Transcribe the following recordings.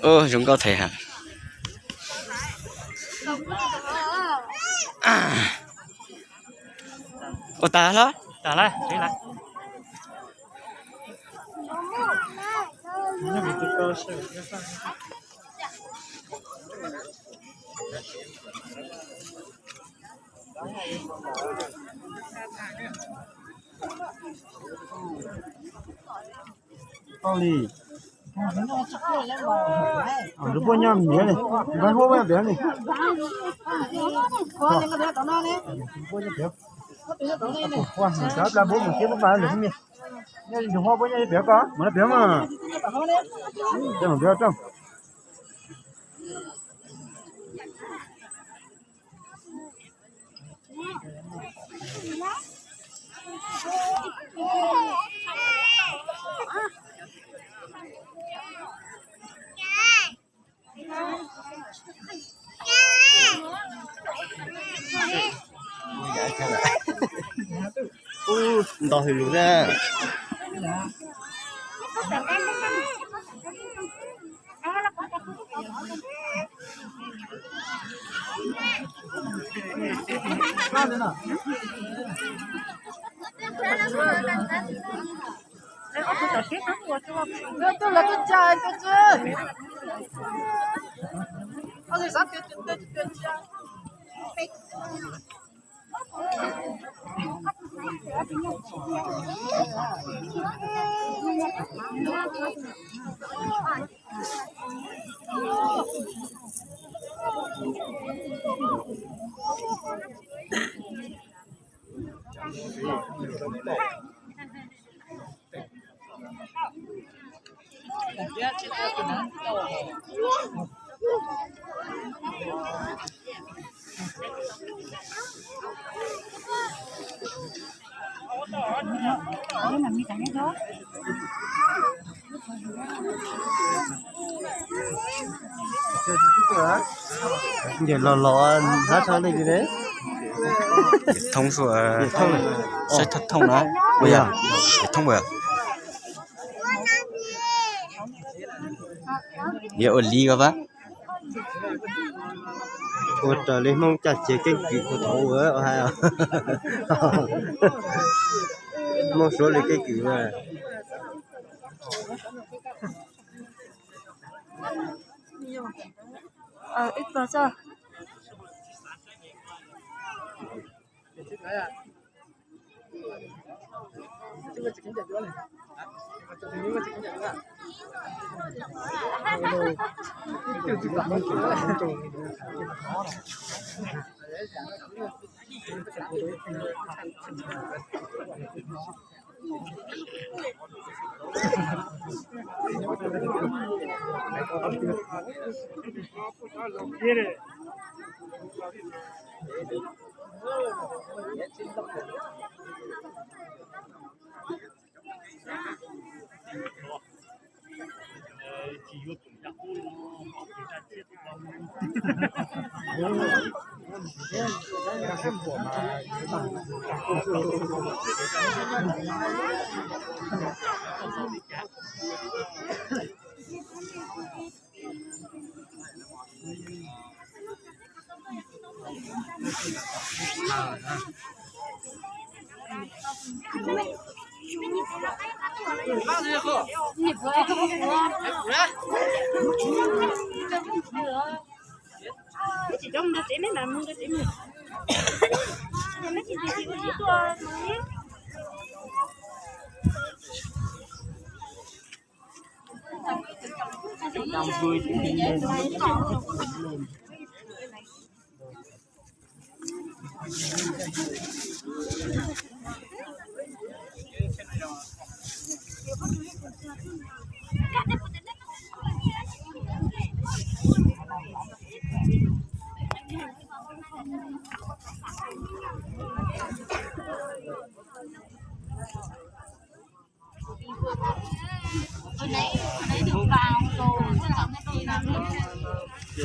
Ub, zoo nkauj thiab hais. Ua tag hlo? Tau li. Lub puab nyob miv li, nqa huab peb piav li. Cov plas npua mus thiab pab lwm miv. Nyob li ntug huab puab nyob piav koj mus la piav mas. Coj mus piav rau. Ub, nto hws lus na. Ces los los hab tshaj li ne. Thoob xu, saib thoob na. Ua yog thoob as. Yog ua li ko pab. Ua raws li Hmoob caj ces keeb kwm kuv thaum ua hais. Hmoob suav li keeb kwm. Cov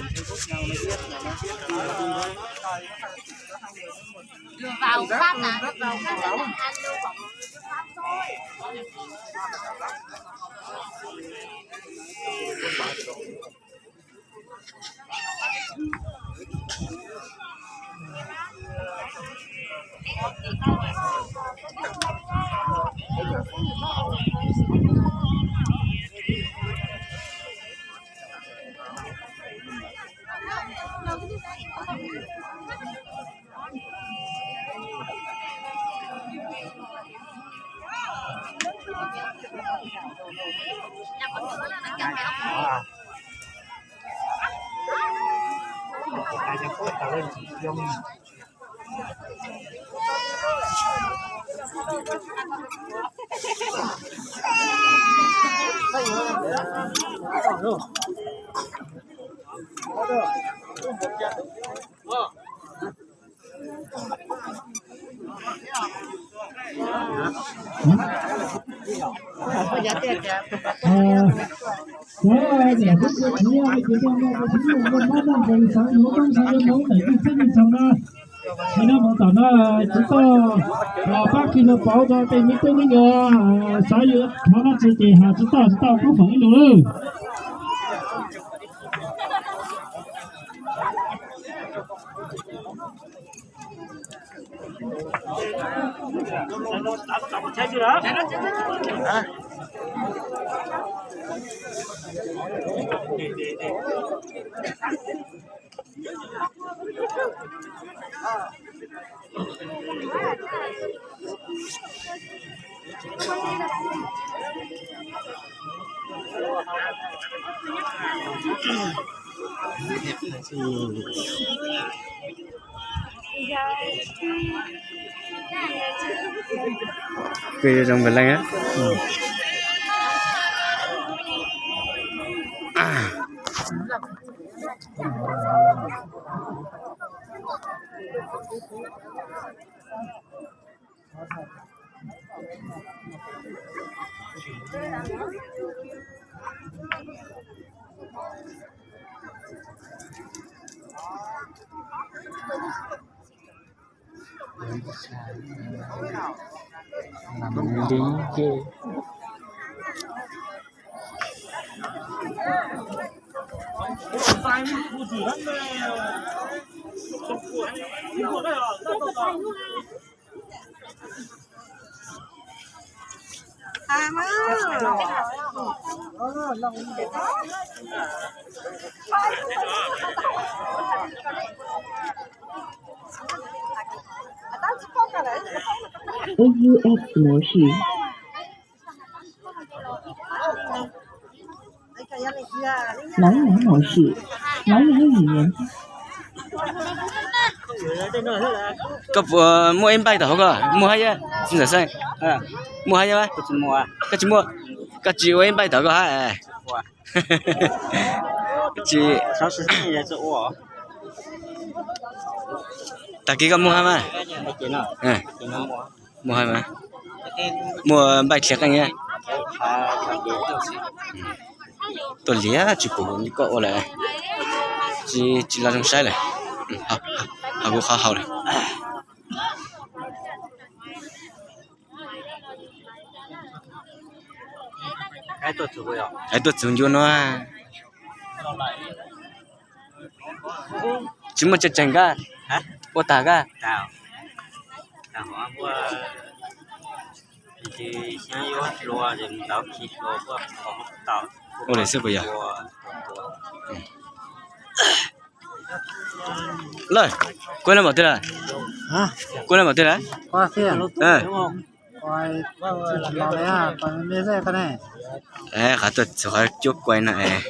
niam cov txiv, cov poj niam cov tub, cov mab cov ntxhais, yuav koob xav yuav hmoov ntawm ib txhiab ib txhais na. Qhov no mus tom no, tsov toj pab khi los pauv rau tej me tub me nyuam xav yuav hmoov no tsis ces has tsov toj, tsov toj pub foom ib lus lawm. Peb zoo nkaus leej. U U X 模式。 蓝牙模式，蓝牙语言。Koj puas muaj ib npaij tom hauv koj? Muaj hab yab. Muaj hab yab. Koj tsis muaj, koj tsis ua ib npaij tom koj hab. Tsis, tag kis koj muaj hab mas. Muaj hab mas. Muaj npaij dhia qeej. Tuaj liam tsis pum li koj ua lawm. Tsis, tsis los zoo saib lawm. Ho kuv qhov haus lawm. Tuaj txug ncua no. Tsis muaj tseeb tseeb koj ua tag koj. Ua li xwb puas yog? Lawm, kuv le npaum twg lawm? Kuv le npaum twg lawm? Qhov tuaj txug qhov cuab kuai no es.